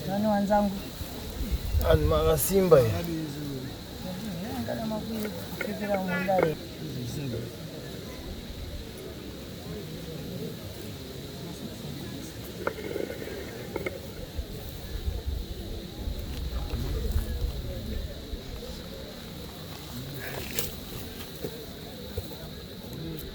Tani wanzangu. Ani makasimba here? Ngana makuyi kufikira mundare.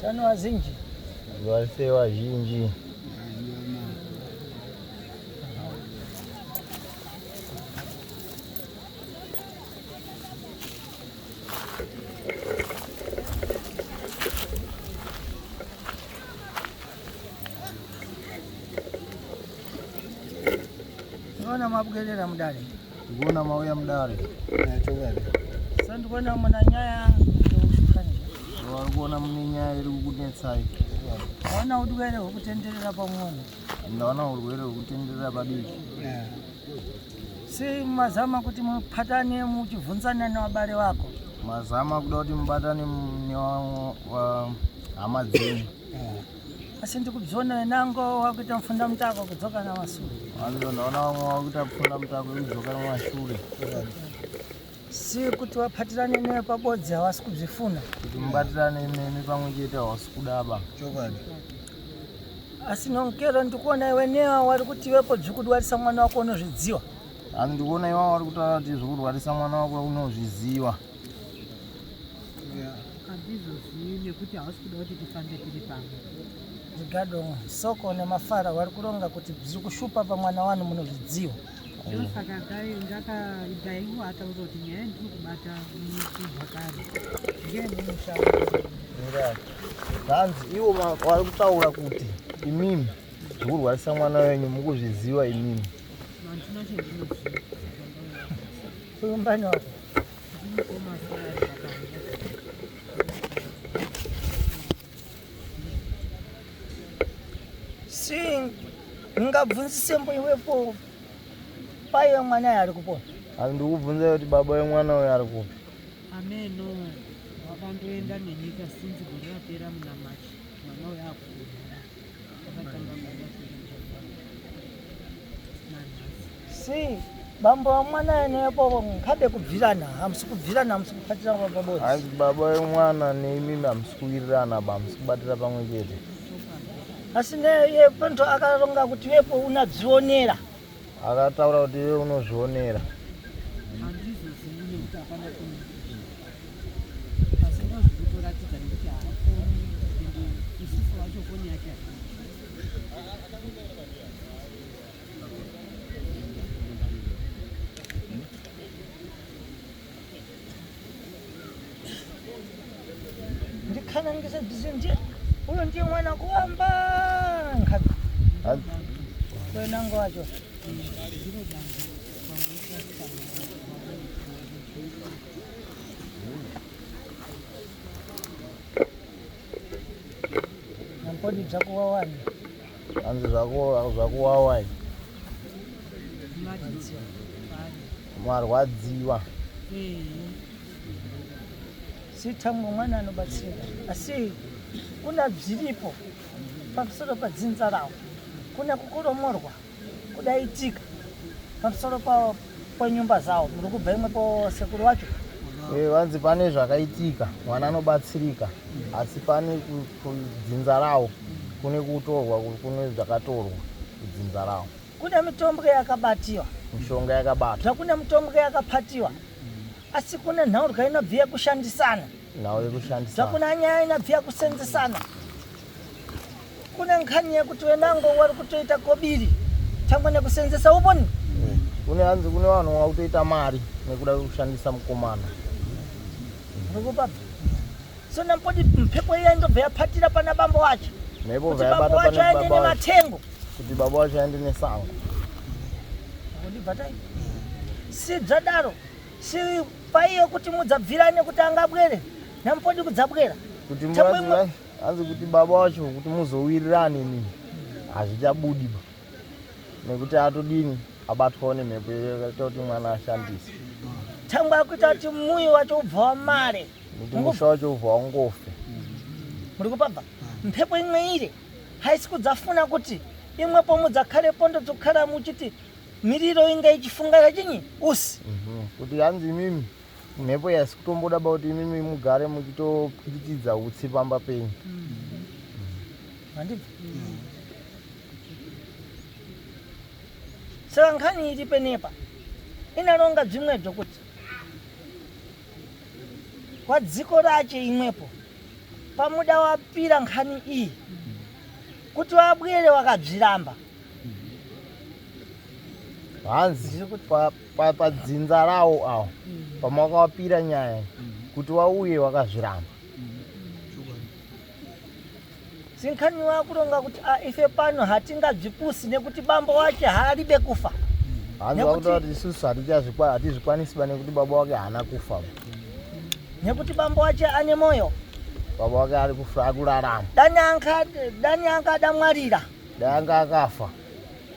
Tani wazinji. Vari vazhinji. Ndikuona mabwerera mudare. Ndikuona mauya mudare. Sasa ndikuona muna nyaya yokushukanija. Vari kuona mune nyaya iri kukunetsai. Waona udwere hwekutenderera pamwono. Ndaona urwere hwekutenderera padiki. Si mazama kuti mupatane muchibvunzana nevabare wako. Mazama kuda kuti mubatane hama dzenyu. Asi ndikubzona wenango wakuita mfunda mutako kudzoka namasure. Vanhu ndaona vamwe vakuita pfunda mutako yekudzoka mumashure. Si kuti wapatirane newe pabodzi hawasi kubzifuna. Kuti mubatirane nemi pamwe chete hawasi kudaba. Asi nonkero ndikuona iwe newa wari kuti iwepo bzikudwarisa mwana wako unozvidziwa. Asi ndikuona iwavo vari kutaura kuti zvekurwarisa mwana wako unozviziva. Handizozivi nekuti hausi kuda kuti tifambe tiri pamwe. Rigado soko nemafara wari kuronga kuti bziri kushupa pamwana wanu munozvidziwa. Ndosaka ndaiwo ataura kuti nyaya ndiri kubata kubva kare ngeyemumusha. Zvanzi ivo vari kutaura kuti imimi zvekurwarisa mwana wenyu mukuzviziva imimi. Handina chandinoziva. Uyu mbani wako. Ndinokoma sarari vakanga. Si ngabvunzise mbo iwepo paiwe mwana ari kupona. Asi ndikubvunzai kuti baba wemwana uyu ari kupi? Ameno wakandoenda nenyika since gore rapera muna March mwana uyo akukurwara akatanga gore rapera nanhasi. Si bambo wa mwana nepo nkabe kubvirana hamusi kubvirana hamusi kupatirana pabodzi. Hanzi baba wemwana neimimi hamusi kuwirirana ba hamusi kubatira pamwe chete. Asi neye pento akaronga kuti wepo unadzionera. Akataura kuti iwe unozvionera. Handizozivi nekuti hapana foni asi ndozvikutoratidza nekuti haafoni ende isusu wacho foni yake haina. Ndikhanangisa bzisi ndiye uyo ndiye mwana kuamba nkabe. Wenango wacho. Nampodi bzakuwawani. Hanzi zvakuwawai. Marwadziwa. Marwadziwa. Ehe. Sitangwa mwana anobatsirika asi kuna zviripo pamusoro padzinza rawo kuna kukoromorwa kudaitika pamusoro panyumba zawo muri kubva imwepo sekuru wacho. Eh, vanzi pane zvakaitika mwana anobatsirika asi pane kudzinza rawo kune kutorwa kune zvakatorwa kudzinza rawo. Kune mitombo yakabatiwa, mishonga yakabatwa, zvakune mitombo yakapatiwa, asi kune nhaurwa inobviya kushandisana, nhau yekushandisana, zvakuna nyaya inobviya kusenzesana. Kune nkhani yekuti wenango wari kutoita kobiri tangwa nekusenzesa uponi. Kune hanzi kune vanhu vakutoita mari nekuda kushandisa mukomana. Ndikupabva. So nampodi mhepo iya indobva yapatira pana bambo wacho. Mhepo Kuti bva bambo yabata wacho pane aende baba wacho. nematengo. Kuti baba wacho aende nesango. Kundibva tai. Si dzadaro. Si paiyo kuti mudzabvirane kuti angabwere. Nampodi kudzabwera. Kuti Tangwe muvanzi hanzi kuti baba wacho kuti muzowirirane nini hazvichabudi ba. Nekuti atodini abatwawo nemhepo yakaita kuti mwana ashandise. Tangwa akuita kuti muyi wacho ubva wamare. Kuti musha wacho ubva wangofe. Muri kupabva. Mhepo imwe ire haisi kudzafuna kuti imwepo mudzakhale pondo dzokhala muchiti miriro inge ichifungaira chinyi usi. Kuti hanzi imimi mhepo yasi kutomboda ba kuti imimi mugare muchitopwitidza utsi pamba penyu. Mandibva. Saka nkhani iri penepa inalonga bzimwebzo kuti kwa dziko rache imwepo pamuda wapira nkhani iyi kuti wabwere wakabziramba. Hanzi padzinza rawo awo pamakawapira nyaya kuti wauye wakazviramba. Sinkhani wakuronga kuti ife pano hatingabzipusi nekuti bambo wache haalibe kufa. Hanzi wakuti kuti isusu hatizvikwanisi ba nekuti baba wake haana kufa. Nekuti bambo wache ane moyo. Baba wake ari kufa akurarama. Dani anga adamwarira. Dai anga akafa.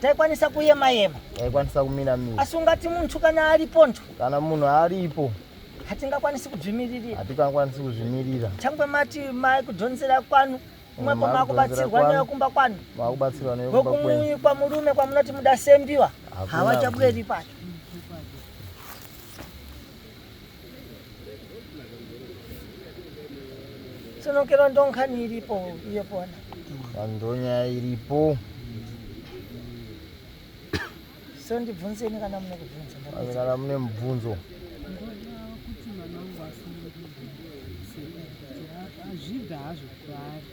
Taikwanisa kuyema yema. Taikwanisa kumira mira. Asi ungati muntu kana aripo ntu. Kana munhu aripo. Hatingakwanisi kuzvimirira. Hatingakwanisi kuzvimirira. Changwe mati mai kudhonzera kwanu. Mwepo makubatsirwa newekumba kwanu. Makubatsirwa newekumba kwenyu. Kwa murume kwamunoti mudasembiwa. Havachabweri pacho. Tsinokero ndonkhani iripo iye pona. Ndonyaya iripo. So ndibvunzeni kana mune kubvunza. Kana mune mubvunzo. Ndoda kuti mwana wangu asunungurwe. Azvibva hazvo kwaari.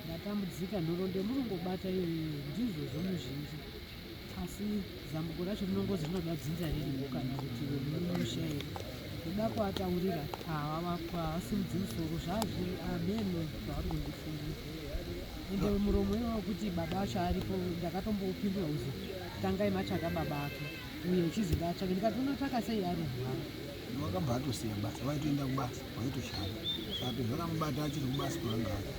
Ndatambudzika nhoroondo murungobata iyoyo ndizvozvo muzhinji. Asi zambuko racho rinongozi rinoda dzinza ririmo kana kuti wemumusha here. Ndoda kuataurira haasimudzi musoro zvazvi ameno zvavari kundifungira. Ende muromo iwawo kuti baba acho aripo ndakatomboupindura kuzi tangai matsvaka baba ake uye uchizi ndatsvake ndikati unotsvaka sei ari mhara. Wakabva atosiya basa, waitoenda kubasa, waitoshanda. Saka zvakamubata achiri kubasa kwaanga ari.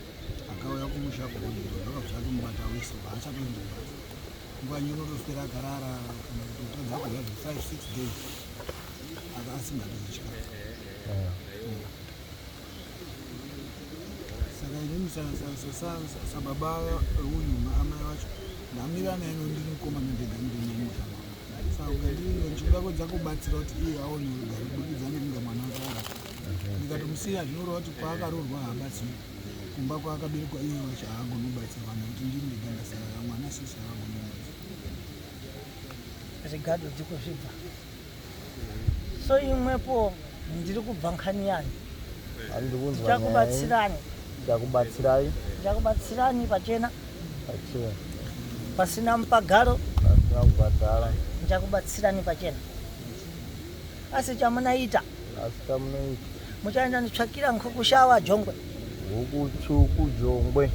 Akauya kumusha kuhodhero zvakabva zvatomubata wese haachatoendi kubasa. Nguva nyoro unotoswera akarara kana kuti kutadza kudya zve 5 6 days aka asingatodyi chikafu. Saka inini sababa uyu amai vacho ndamira naye ndiri mukomana ndega ndiri mumusha mavo. Saka ndichida kuedza kubatsira kuti iye aone rugare kubudikidza nekunge mwana wake akafa. Ndikatomusiya zvinoreva kuti kwaakaroorwa haabatsirwi, kumba kwaakaberekwa iye wacho haagoni kubatsirwa nekuti ndini ndega ndasara mwana sisi haagoni kubatsirwa. Rigado dzikuzvibva. So imwepo ndiri kubva nkhani yani. Ndichakubatsirani. Ndichakubatsirai. Ndichakubatsirani pachena. Pachena. Pasina mupagaro. Pasina kubhadhara. Ndichakubatsirani pachena. Asi chamunaita. Asi chamunoita. Muchaenda nitsvakira nkhuku shawa jongwe. Huku tsvuku jongwe.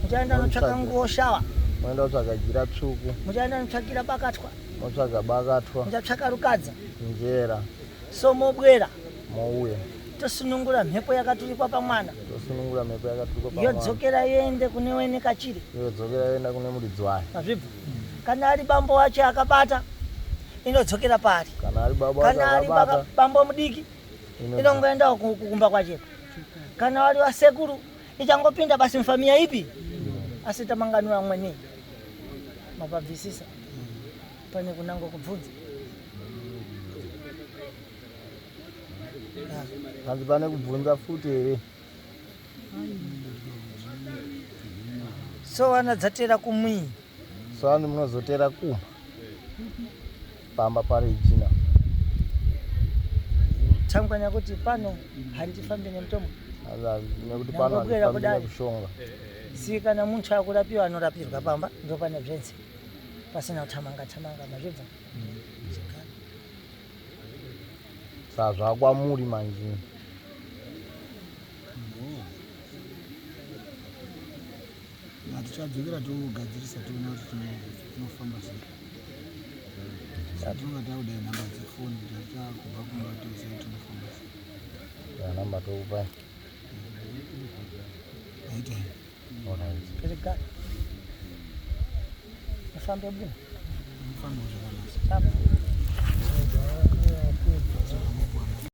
Muchaenda notsvaka nguo shawa. Muchaenda kutsvaga jira tsvuku. Muchaenda notsvakira bakatwa. Motsvaga bakatwa. Muchatsvaka rukadza. Njera. So mobwera. Mouya. Tosunungura mhepo yakaturikwa pamwana. Tosunungura mhepo yakaturikwa pamwana. Yodzokera yoende kune wene kachiri. Yodzokera yoenda kune muridzi wayo. Mazvibva. Kana ari bambo wacho akabata inodzokera paari. Kana ari baba wacho akabata. Kana ari bambo mudiki Inongoendawo kumba kwacheko. Kana wari wasekuru ichangopinda basi mfamia ipi asi tamanganura amweni mapabvisisa pane kunango kubvunza. Hanzi pane kubvunza futi here? So vana dzatera kumwii. So hanzi munozotera kuma pamba paRegina. Tangwanya kuti pano handifambi nemutombo. Nekuti pano handifambi nekushonga. Si kana muntu akurapiwa anorapirwa pamba ndopane zvenzi pasina kutamanga tamanga mazvibva. Saka zvakwamuri manje. Tichadzokera togadzirisa toona kuti tinofamba sei. Tinonga takuda nhamba dzefoni kuti takubva kumba toziva kuti tinofamba sei. Namba tokupai. Aita. Alright. Pirigari. Mufambe bwino. Mufambe.